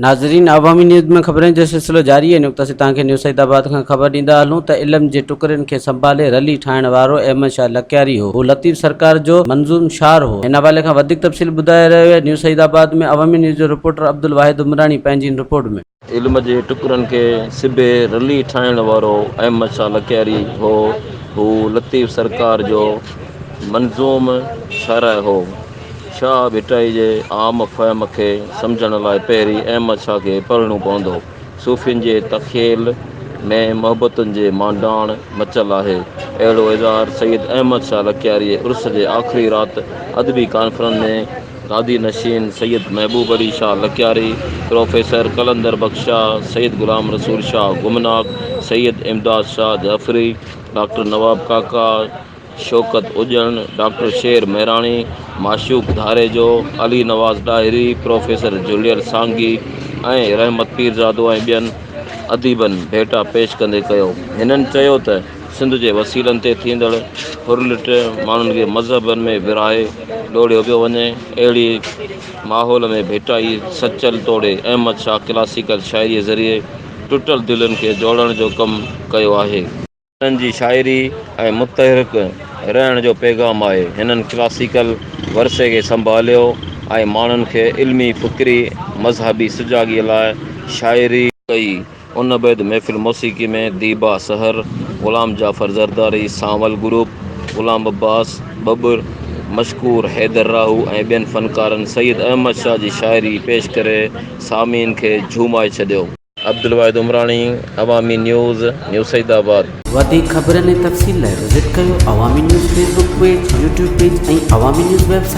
ناظرين عوامي نيوز ۾ خبرن جو سلسلو جاري آهي نقطه سي توهان کي نيوز سعيد آباد کان خبر ڏيندا هلون ته علم جي ٽڪرين کي سنڀالي رلي ٺاهڻ وارو احمد شاهه لڪياري هو هو لطيف سرڪار جو منظوم شاعر هو هن حوالي کان وڌيڪ تفصيل ٻڌائي رهيو آهي نيوز سعيد آباد ۾ عوامي نيوز جو رپورٽر عبدالواحد عمراڻي پنهنجي هن رپورٽ ۾. علم جي ٽڪرن کي سبي رلي ٺاهڻ وارو احمد شاهه لڪياري هو. هو لطيف سرڪار جو منظوم شارح هو. شاهه ڀٽائي جي عام فهم کي سمجهڻ لاء پهرين احمد شاهه کي پڙهڻو پوندو. صوفين جي تخيل ۾ محبتن جي مانڊاڻ مچل آهي. اهڙو اظهار سيد احمد شاهه لڪياري جي عرس جي آخري رات ادبي ڪانفرنس ۾ گادي نشين سيد محبوب علي شاهه لڪياري، پروفيسر قلندر بخش شاهه، سيد غلام رسول شاهه گمناڪ، سيد امداد شاهه جعفري، ڊاڪٽر نواب ڪاڪا، شوڪت اڄڻ، ڊاڪٽر شير مهراڻي، معشوق ڌاريجو، علي نواز ڏاهري، پروفيسر جهليل سانگي ۽ رحمت پيرزادو ۽ ٻين اديبن ڀيٽا پيش ڪندي ڪيو. هنن چيو ته. سنڌ جي وسيلن تي ٿيندڙ ڦرلٽ، ماڻهن کي مذهبن ۾ ورهائي لوڙهيو پيو وڃي، اهڙي ماحول ۾ ڀٽائي، سچل توڙي احمد شاهه ڪلاسيڪل شاعريء ذريعي ٽٽل دلين کي جوڙڻ جو ڪم ڪيو آهي. هنن جي شاعري ۽ متحرڪ رهڻ جو پيغام آهي. هنن ڪلاسيڪل ورثي کي سنڀاليو ۽ ماڻهن کي علمي، فڪري، مذهبي سجاڳيء لاء شاعري. ڪئي. ان بعد محفل موسيقي ۾ ديبا سحر، غلام جعفر زرداري، سانول گروپ، غلام عباس ٻٻر، مشڪور حيدر راهو ۽ ٻين فنڪارن سيد احمد شاهه جي شاعري پيش ڪري سامعين کي جهومائي ڇڏيو. Abdulwahid Umrani, Awami news, new Saeedabad. وڌيڪ خبرن ۽ تفصيل لاء وزٽ ڪيو Awami news Facebook page, YouTube page ۽ Awami news website.